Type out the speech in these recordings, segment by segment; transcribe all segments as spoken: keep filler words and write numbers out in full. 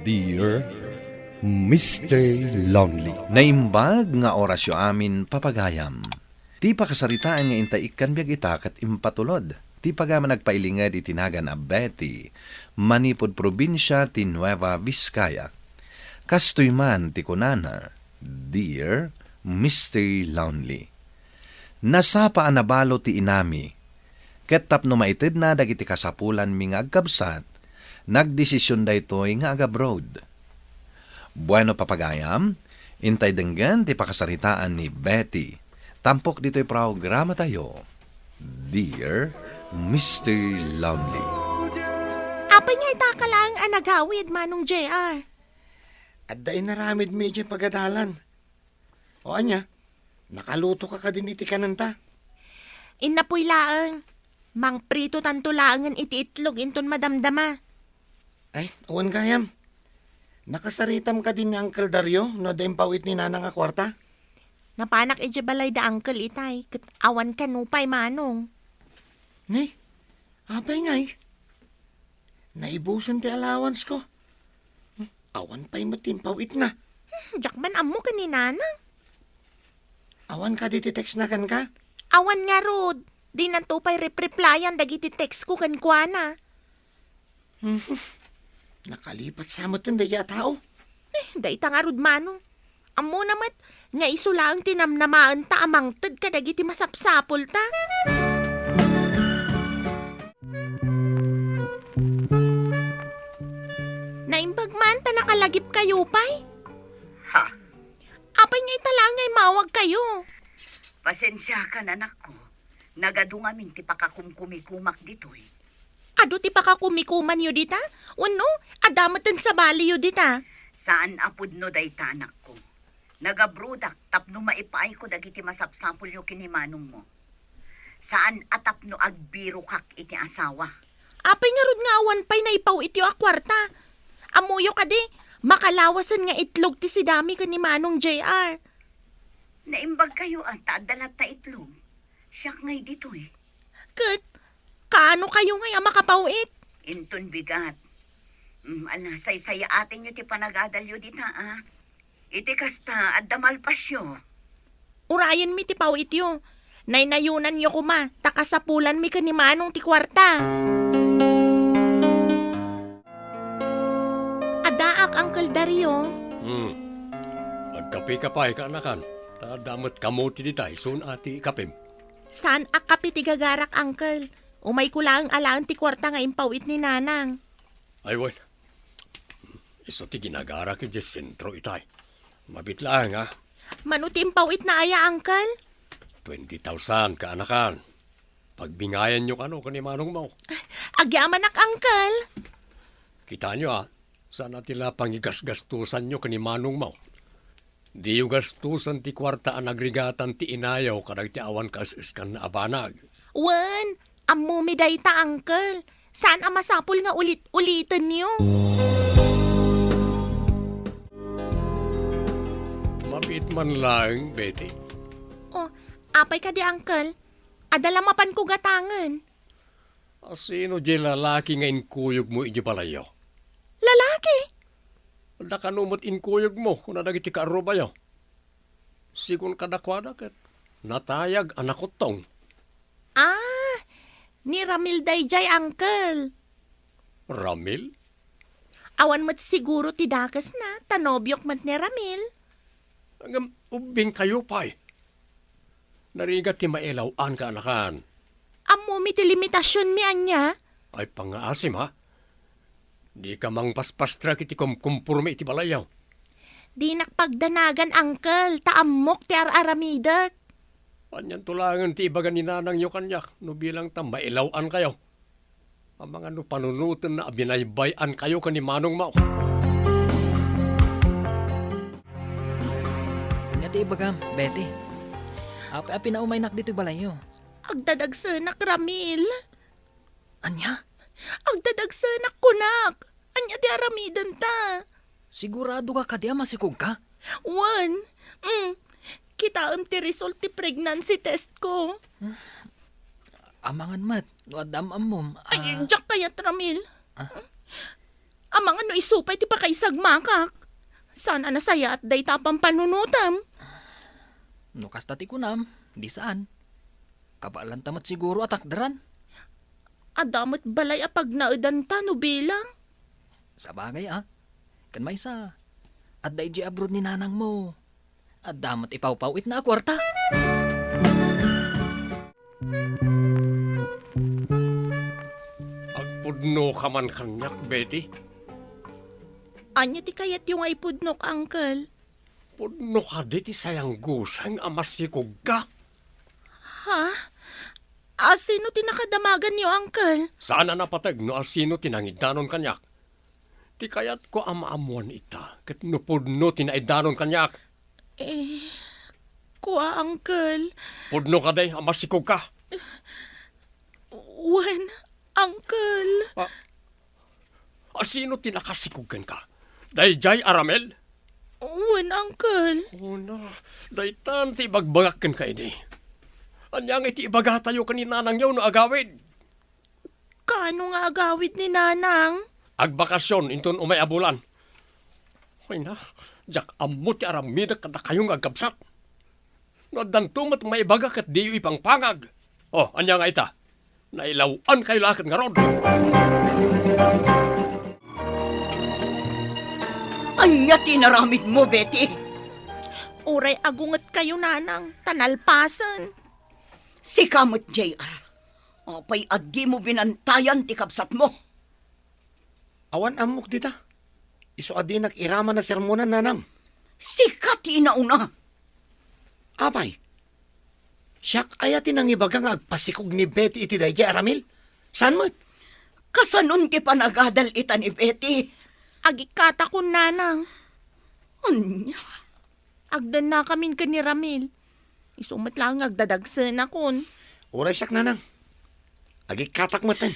Dear Mister Lonely. Naimbag nga orasyo amin, papagayam. Ti pakasaritaan nga intay ikkan biag ita ket impatulod ti pagayam a nagpailinged iti nagan a Betty, manipud probinsia ti Nueva Vizcaya. Kastoy man ti kunana, Dear Mister Lonely. Nasapa a nabalo ti inami, ket tapno maitedna dagiti kasapulanmi nga agkabsat, nagdesision daytoy nga agabroad. Bueno, papagayam, intay denggen ti pakasaritaan ni Betty. Tampok ditoy programatayo, Dear Mister Lonely. Apay nga ita ka laeng a nagawid, Manong J R? Adda inaramidmi idiay pagadalan. O ania, nakaluto ka kadin iti kanenta? Innapoy laeng. Mangprito tanto laengen iti itlog inton madamdama. Ay, awan gayam. Nakasaritam kadin ni Uncle Dario no adda impaw-it ni Nanang a kuarta? Napanak idiay balay da Uncle itay, ket awan kano pay, Manong. Ni, apay ngay? Naibusen ti allowance ko. Awan pay met ti impaw-itna. Hmm, diak man ammo ken ni Nanang. Awan kadi ti text na kenka? Awan ngarud. Dinanto pay rep-replyan dagiti text ko kenkuana. Hmm, nakalipat sa met dayta a tao. Eh, dayta ngarud, Manong. Ammona met nga isu laeng ti namnamaenta a mangted kadagiti masapsapulta. Naimbag man ta nakalagipkayo pay. Ha? Apay nga ita laeng nga immawagkayo? Pasensiakan, anakko. Nagadu ngamin ti pakakumkumikumak ditoy. Adu ti pakakumikumanyo dita? Wenno, adda met ti sabaliyo dita? Saan a pudno dayta, anakko. Nagabrodak tapno maipaayko dagiti masapsapulyo ken ni manongmo. Saan a tapno agbirokak iti asawa. Apay ngarud nga awan pay naipaw-ityo a kuarta? Ammoyo kadi, makalawasen nga itlog ti sidami ken ni Manong J R. Naimbagkayo a ta adda latta itlog. Siak ngay ditoy. Ket, kaano kayo ngay a makapaw-it? Inton bigat. Mm, ala, saysayaatenyo ti panagadalyo dita, a. Iti kasta, adda malpasyo. Urayenmi ti paw-ityo. Naynayonanyo koma, ta kasapulanmi ken ni Manong ti kuarta. Addaak, Uncle Dario. Hmm. Agkapeka pay, kaanakan. Ta adda met kamote dita, isun a ti ikapem. Saan a kape ti gagarak, Uncle. Umayko laeng alaen ti kuarta nga impaw-it ni Nanang. Ay, wen. Isu ti ginagarak idiay sentro itay. Mabiit laeng, a. Mano ti impaw-itna aya, Uncle? Twenty thousand, kaanakan. Pagbingayanyo kano ken ni manongmo. Agyamanak, Uncle. Kitaenyo, a, saan a ti la pangigasgastosanyo ken ni manongmo. Diyo gastosen ti kuarta a nagrigatan ti inayo kadagiti awan kaes-eskanna a banag. Wen, ammomi dayta, Uncle. Saan a masapul nga ulit-ulitenyo. Mabiit man laeng, Betty. Oh, apay kadi, Uncle? Adda la mapanko gatangen. A, sino diay lalaki nga inkuyogmo idiay balayyo? Lalaki? Adda kano met inkuyogmo, kuna dagiti kaarrubayo. Sigun kadakuada ket natayag a nakuttong. Ah, ni Ramil daydiay, Uncle. Ramil? Awan met siguro ti dakesna, ta nobiok met ni Ramil. Ngem ubbingkayo pay. Narigat ti mailaw-an, kaanakan. Ammomi ti limitasionmi ania? Ay, pangngaasim, a. Dika mangpaspastra iti kumkumporme iti balayyo. Dinak pagdanagan, Uncle, ta ammok ti ar-aramidek. Anianto laengen ti ibaga ni nanangyo kaniak no bilang ta mailaw-ankayo? Amangan no panunotenna a binaybay-ankayo ken ni manongmo. Ania ti ibagam, Betty? Apay a pinaumaynak ditoy balayyo? Agdadagsenak, Ramil. Ania? Agdadagsenak, kunak. Ania ti aramidenta? Sigurado ka kadi a masikogka? Wen. Mm. Kitaem ti result ti pregnancy test ko. Amangan met, no adda am-ammom, a. Ay, diak kayat, Ramil. Ah? Amangan no isu pay ti pakaisagmakak. Saan a nasayaat dayta a pampanunotem. No kasta ti kunam, di saan. Kabaelanta met siguro a takderan. Adda met balay a pagnaedanta no bilang. Sabagay a. Ken maysa, adda idiay abroad ni nanangmo. Adda met ipawpaw-itna a kuarta. Agpudnoka man kaniak, Betty. Ania ti kayatyo nga ipudnok, Uncle? Pudno kadi ti sayangguseng a masikogka? Ha? A sino ti nakadamaganyo, Uncle? Saan a napateg no a sino ti nangidanon kaniak. Ti kayatko a maammuan ita, ket no pudno ti naidanon kaniak. Eh, kua, Uncle. Pudno kadi a masikogka? Wen, Uncle. A, a sino ti nakasikog kenka? Daydiay a Ramil? Wen, Uncle. Una, daytan ti ibagbagak kenka idi. Ania ngay ti ibagatayo ken ni nanangyo no agawid? Kaano nga agawid ni Nanang? Agbakasyon inton umay a bulan. Ay na, diak ammo ti aramidek kadakayo nga agkabsat. No addanto met maibaga ket diyo ipangpangag. O, ania nga ita? Nailaw-ankayo la ket ngarud. Ania ti inaramidmo, Betty? Uray agungetkayo, Nanang, ta nalpasen. Sika met, J R. Apay a dimo binantayan ti kabsatmo? Awan ammok dita. Isu a dinak iraman a sermonan, Nanang. Sika ti inauna. Apay, siak aya ti nangibaga nga agpasikog ni Betty iti daydiay a Ramil? Saan met? Kasanon ti panagadal ita ni Betty? Agikkatakon, Nanang. Ania? Agdennakamin ken ni Ramil. Isu met laeng nga agdadagsenakon. Uray siak, Nanang. Agikkatak metten.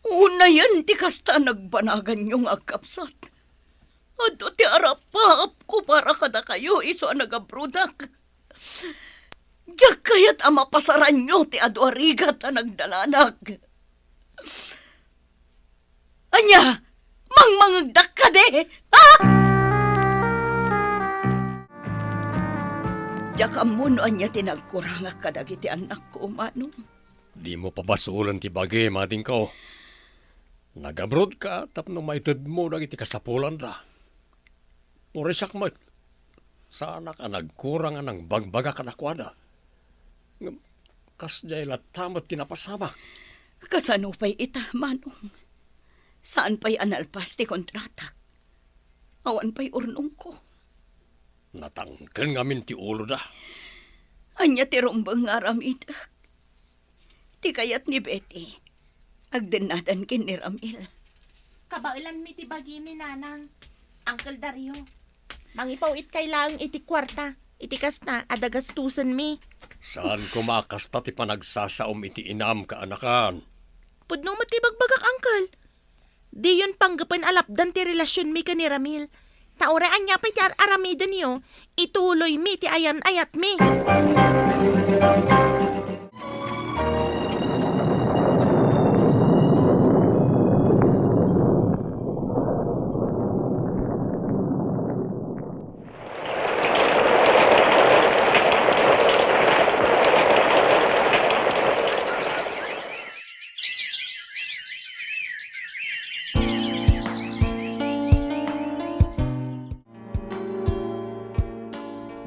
Unayen ti kasta a nagbanaganyo nga agkabsat. Adu ti arapaapko para kadakayo isu a nagabrodak. Diak kayat a mapasaranyo ti adu a rigat a nagdalanak. Ania, mangmangegdak kadi? Ha? Diak ammo no ania ti nagkurangak kadagiti annakko, Manong. Dimo pabasolen ti bagim, adingko. Nagabrodka tapno maitedmo dagiti kasapulanda. Uray siak met, saanak a nagkurang a nangbagbaga kadakuada. Ngem kasdiay latta met ti napasamak. Kasano pay ita, Manong? Saan pay a nalpas ti kontratak? Awan pay urnongko. Natangken ngamin ti uloda. Ania ti rumbeng nga aramidek? Ti kayat ni Betty, agdennadan ken ni Ramil. Kabaelanmi ti bagimi, Nanang. Uncle Dario, mangipaw-itkay laeng iti kuarta. Iti kasta, adda gastusenmi. Saan koma a kasta ti panagsasaom iti inam, kaanakan? Pudno met ti ibagbagak, Uncle. Diyon panggapen a lapdan ti relasionmi ken ni Ramil. Ta uray ania pay ti ar-aramidenyo, ituloymi ti ayan-ayatmi.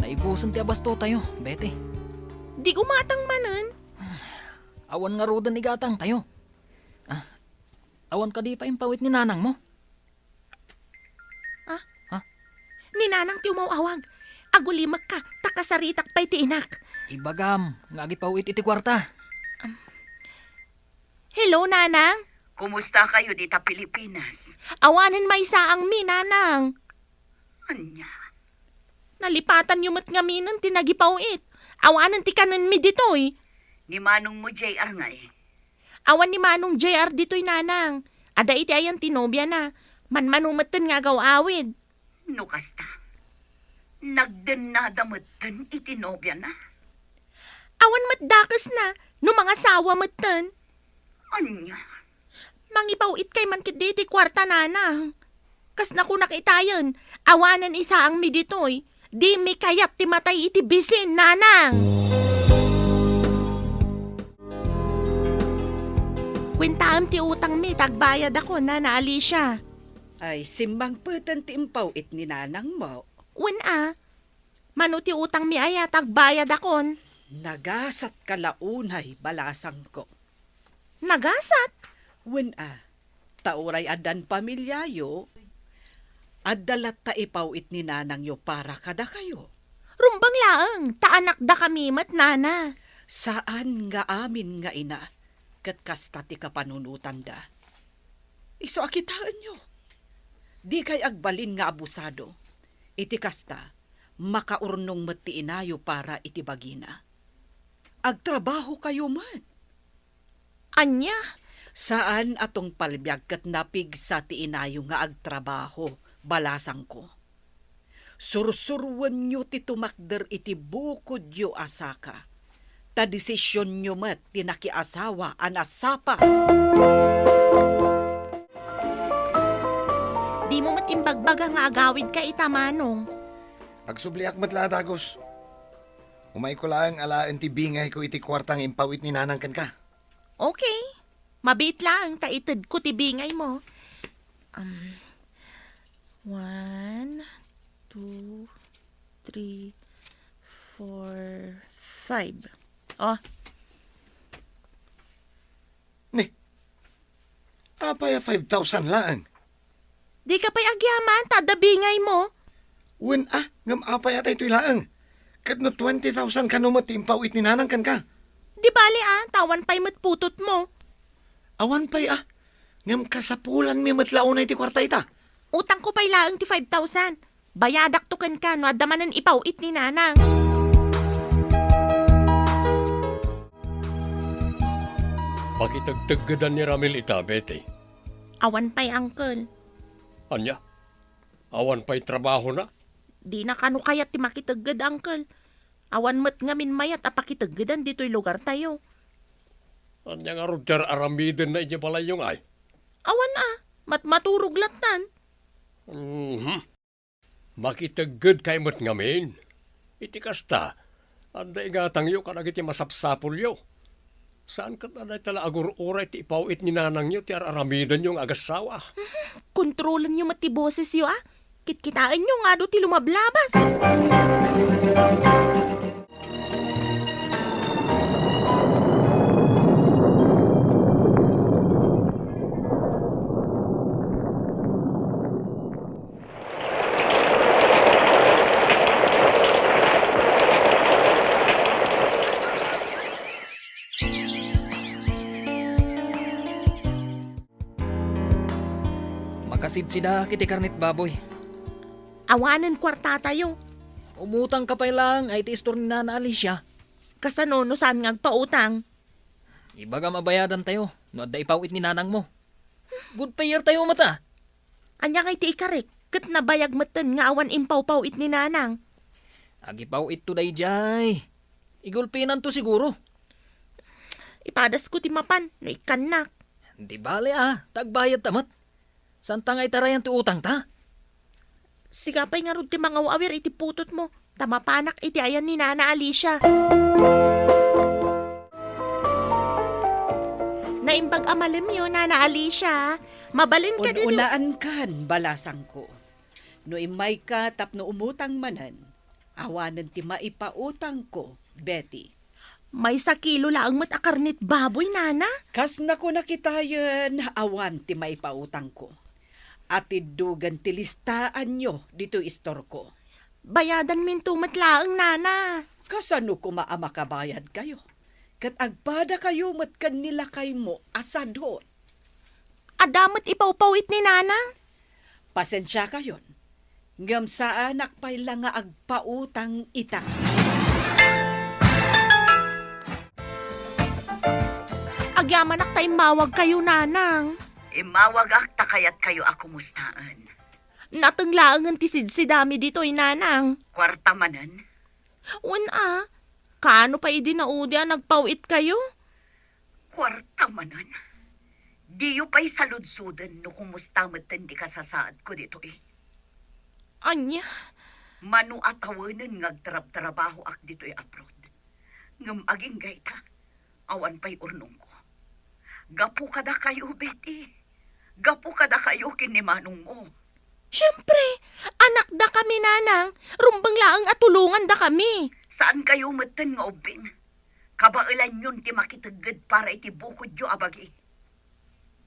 Naibusen ti abastotayo, Betty. Di gumatang manen. Awan ngaruden igatangtayo. Ah, awan kadi paimpaw-it ni nanangmo? Ah? Ha? Ni nanang ti umaw-awag. Agulimekka, ta kasaritak pay ti inak. Ibagam nga agipaw-it iti kuarta. Hello, Nanang. Kumusta kayo dita Pilipinas? Awanen maysaangmi, Nanang. Ania? Nalipatanyo met ngaminen ti nagipaw-it. Awanen ti kanenmi ditoy. Ni manongmo, J R, ngay? Awan ni Manong J R ditoy, Nanang. Adda iti ayan ti nobiana. Manmano metten nga agaw-awid. No kasta, nagdennada metten iti nobiana? Awan met dakesna, no mangasawa metten. Ania? Mangipaw-itkay man ketdi iti kuarta, Nanang. Kas nakunak itayen, awanen isaangmi ditoy. Dimi kayat ti matay iti bisin, nanang. Kuentaem ti utangmi, ta agbayadakon, Nana Alicia. Ay, simmangpeten ti impaw-it ni nanangmo. Wen a, mano ti utangmi aya ta agbayadakon? Nagasat ka la unay, balasangko. Nagasat? Wen a, ta uray addan pamiliayo, adda latta ipaw-it ni nanangyo para kadakayo. Rumbeng laeng, ta anakdakami met, nana. Saan nga amin nga ina, ket kasta ti kapanunotanda. Isu a kitaenyo, dikay agbalin nga abusado. Iti kasta, makaurnong met ti inayo para iti bagina. Agtrabahokayo met. Ania? Saan a tungpal biag ket napigsa ti inayo nga agtrabaho, balasangko. Sursuroenyo ti tumakder iti bukodyo a saka, ta desisionyo met ti nakiasawa a nasapa. Dimo met imbagbaga nga agawidka ita, manong. Agsubliak met la a dagus. Umayko laeng alaen ti bingayko iti kuarta nga impaw-it ni nanang kenka. Okay. Mabiit laeng ta itedko ti bingaymo. Um, one, two, three, four, five. Oh. Ni, apay a five thousand laeng? Dika pay agyaman, ta adda bingaymo. Wen a, ngem apay a daytoy laeng? Ket no twenty thousand kano met ti impaw-it ni nanang kenka? Di bali a, ta awan pay met putotmo. Awan pay a, ngem kasapulanmi met la unay ti kuarta ita. Utangko pay laeng ti five thousand. Bayadakto kenka no adda manen ipaw-it ni nanang. Makitegteggedan ni Ramil ita, Betty. Awan pay, uncle. Ania? Awan pay trabahona? Dina kano kayat ti makitegged, uncle. Awan met ngamin mayat a pakiteggedan ditoy lugartayo. Ania ngarud ti ar-aramidenna idiay balayyo ngay? Awan a, matmaturog lattan. Mhm. Makiteggedkay met ngamin. Iti kasta, adda igatangyo kadagiti masapsapulyo. Saan ket a dayta la agur-uray ti ipaw-it ni nanangyo ti ar-aramidenyo nga agassawa. Kontrolenyo met ti bosesyo a. Kitkitaenyo nga adu ti lumablabas. Makasidsida iti karnit baboy. Awanen kuartatayo. Umutangka pay laeng iti istor ni Nana Alicia. Kasano no saan nga agpautang? Ibagam a bayadantayo no adda ipaw-it ni nanangmo. Good payertayo met a. Ania ngay ti ikarek? Ket nabayag metten nga awan impawpaw-it ni nanang. Agipaw-itto daydiay. Igulpinanto siguro. Ipadasko ti mapan no ikkannak. Di bale a, ta agbayadta met. Saanta nga itarayan ti utangta? Sika pay ngarud ti mangaw-awir iti putotmo, ta mapanak iti ayan ni Nana Alicia. Naimbag a malemyo, Nana Alicia. Mabalin ka ditoy. Un-unaankan, balasangko. No immayka tapno umutang manen, awanen ti maipautangko, Betty. Maysa kilo laeng met a karnit baboy, nana. Kas nakunak itayen, awan ti maipautangko. Atiddogen ti listaanyo ditoy istorko. Bayadanminto met laeng, nana. Kasano koma a makabayadkayo? Ket agpadakayo met ken ni lakaymo a sadut. Adda met ipawpaw-it ni nanang? Pasensiakayon, ngem saanak pay la nga agpautang ita. Agyamanak ta immawagkayo, nanang. Immawagak ta kayatkayo a kumustaen. Nateng laengen ti sidsidami ditoy, nanang. Kuarta manen? Wen a, kaano pay idi naudi a nagpaw-itkayo? Kuarta manen? Diyo pay saludsoden no kumusta metten ti kasasaadko ditoy. Ania? Mano a tawenen nga agtrabtrabahoak ditoy abroad. Ngem agingga ita, awan pay urnongko. Gapu kadakayo, Betty. Gapu kadakayo ken ni manongmo. Siempre, anakda kami, Nanang. Rumbeng laeng a tulonganda kami. Saan kayo metten nga ubbing? Kabaelanyon ti makitegged para iti bukodyo a bagi.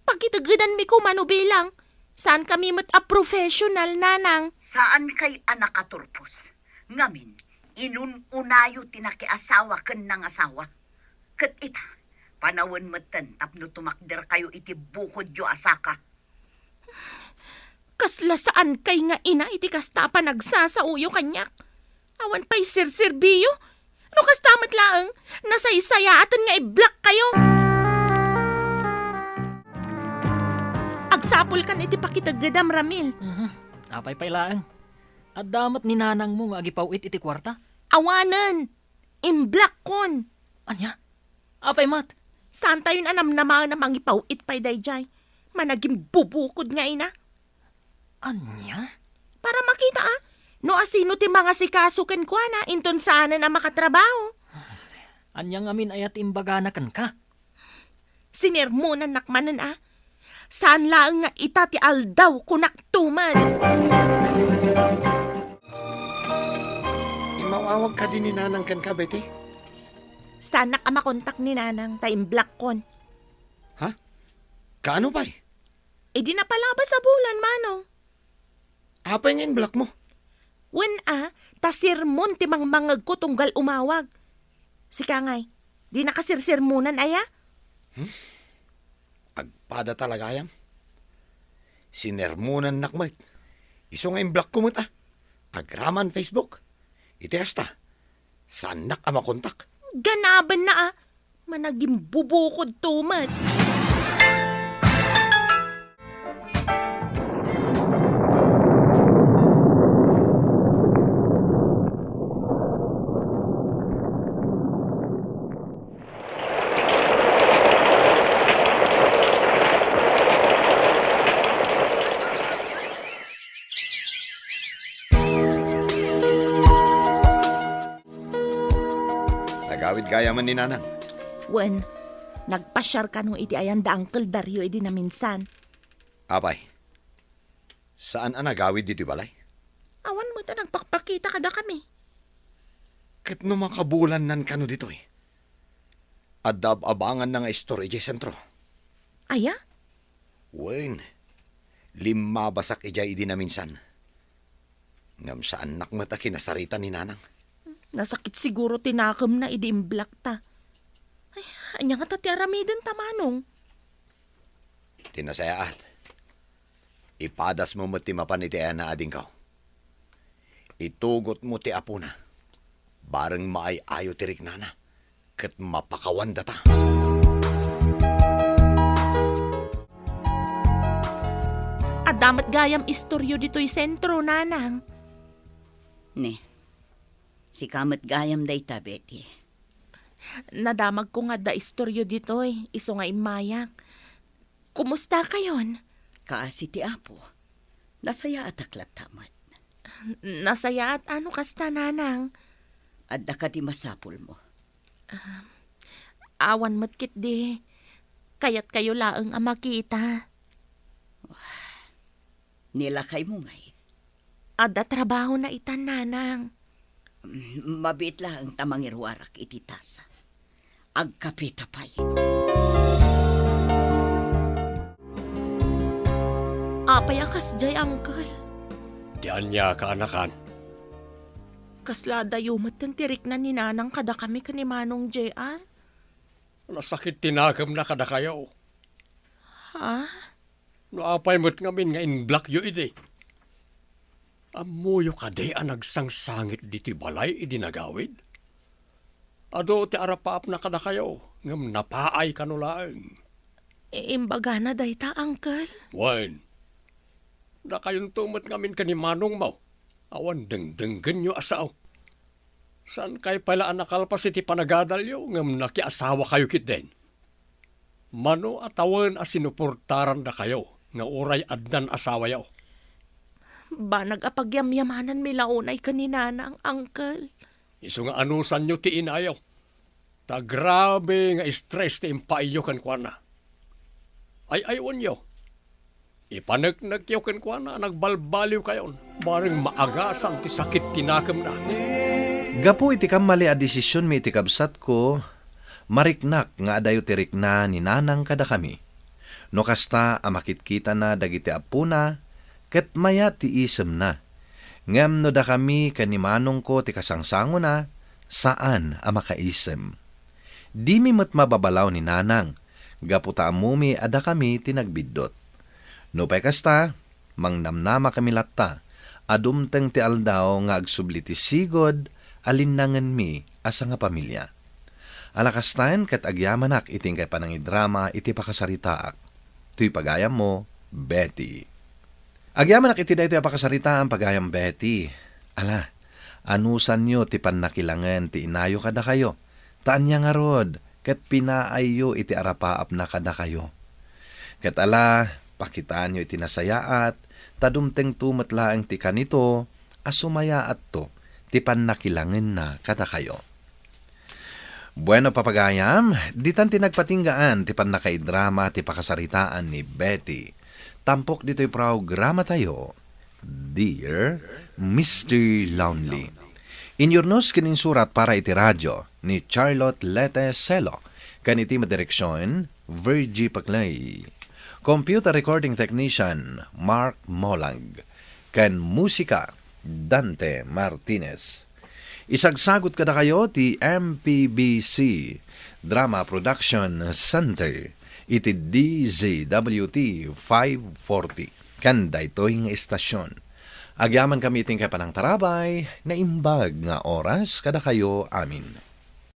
Pakiteggedanmi koma no bilang. Saan kami met a professional, Nanang. Saan kay a nakaturpos. Ngamin, inun-unayo ti nakiasawa ken nangasawa. Ket ita, panawen metten tapno tumakderkayo iti bukodyo a saka. Kasla saan kay nga ina iti kasta a panagsasaoyo kaniak. Awan pay serserbiyo. No kasta met laeng, nasaysayaaten nga i-block kayo. Agsapulkan iti pakiteggedam, Ramil. Mhm. Apay pay laeng? Adda met ni nanangmo nga agipaw-it iti kuarta? Awanen. Imblockon. Ania? Apay met? Saantayon a namnamaen a mangipaw-it pay daydiay. Managimbubukod nga ina. Ania? Para makita, a, no asino ti mangasikaso kenkuana inton saanen a makatrabaho. Ania ngamin aya ti imbagana kenka? Sinermonannak manen a. Saan laeng nga ita ti aldaw, kunak tumed. Imaw-awag kadi ni Nanang kenka, Betty? Saanak a makontak ni Nanang ta imblockon. Ha? Kaano pay? Idi napalabas a bulan, Manong. Apay nga in-block mo? Wen a, ta sermon ti mangmangegko tunggal umawag. Sika ngay, di nakasirsermonan aya? Hmm? Agpada talaga ayam. Sinermonannak met. Isu nga in-block ko met a. Agraman Facebook. Iti kasta, saannak a makontak. Ganabenna a. Managimbubukod to met. Nagawid gayamen ni Nanang? Wen, nagpasiar kano iti ayan da Uncle Dario idi naminsan. Apay, saan a nagawid ditoy balay? Awan met a nagpakpakita kadakami. Ket no makabulannan kano ditoy, adda ab-abanganna nga istor idiay sentro. Aya? Wen, limmabasak idiay idi naminsan. Ngem saannak met a kinasarita ni Nanang. Nasakit siguro ti nakemna idi imblockta. Ay, ania ngata ti aramidenta, Manong? Ti nasayaat, ipadasmo met ti mapan iti ayan a adingkaw. Itugotmo ti apona, bareng maay-ayo ti riknana, ket mapakawandata. Adda met gayam istoryo ditoy sentro, Nanang. Ne, sika met gayam dayta, Betty. Nadamagko nga adda istoryo ditoy, isu nga immayak. Kumusta kayon? Kaasi ti Apo. Nasayaatak latta met. Nasayaat a no kasta, Nanang. Adda kadi masapulmo? Ah, awan met ketdi. Kayatkayo laeng a makita. Ni lakaymo ngay? Adda trabahona ita, Nanang. Mm, mabiit laeng ta mangiruarak iti tasa. Agkapeta pay. Apay a kasdiay, Uncle? Ti ania, kaanakan? Kasla adayo metten ti rikna ni Nanang kadakami ken ni Manong J R? Nasakit ti nakemna kadakayo. Ha? No apay met ngamin nga in-blockyo idi? Ammoyo kadi a nagsangsangit ditoy balay idi nagawid? Adu ti arapaapna kadakayo, ngem napaay kano laeng. I-, imbagana dayta, Uncle? Wen, dakayonto met ngamin ken ni manongmo, awan dengdenggenyo a sao. Saankay pay la a nakalpas iti panagadalyo ngem nakiasawakayo ketdin. Mano a tawen a sinuportarandakayo nga uray addan asawayo? Banag a pagyamyamananmi la unay ken ni Nanang, Uncle. Isu nga anusanyo ti inayo. Ta grabe nga stress ti impaayyo kenkuana. Ay-aywanyo. Ipaneknekyo kenkuana a nagbalbaliwkayon, bareng maagasan ti sakit ti nakemna. Gapu iti kammali a desisionmi iti kabsatko, mariknak nga adayo ti rikna ni Nanang kadakami. No kasta a makitkitana dagiti appona, ket mayat ti isemna. Ngem no dakami ken ni manongko ti kasangsangona, saan a makaisem. Dimi met mababalaw ni Nanang, gapu ta ammumi a dakami ti nagbiddut. Nupay kasta, mangnamnamakami latta a dumteng ti aldaw nga agsubli ti sigud a linnangenmi a sangapamilia. Ala kastaen ket agyamanak iti inkay panangidrama iti pakasaritaak. Toy pagayammo, Betty. Agyamanak iti daytoy a pakasaritaan, pagayam Betty. Ala, anusanyo ti pannakilangen ti inayo kadakayo? Ta ania ngarud, ket pinaayyo iti arapaapna kadakayo. Ket ala, pakitaanyo iti nasayaat, ta dumtengto met laeng ti kanito a sumayaatto ti pannakilangenna kadakayo. Bueno, papagayam, ditan ti nagpatinggaan ti pannakaidrama ti pakasaritaan ni Betty. Tampok ditoy programatayo, Dear Mister Lonely. Inyurnos ken insurat para iti radio ni Charlotte Lete Celo, ken iti madireksion, Virgie Paclay. Computer recording technician, Mark Molag. Ken musika, Dante Martinez. Isagsagut kadakayo ti M P B C Drama Production Center iti D Z W T five forty. Ken daytoy nga istasyon. Agyamankami iti inkay panangtarabay, naimbag nga oras kadakayo amin.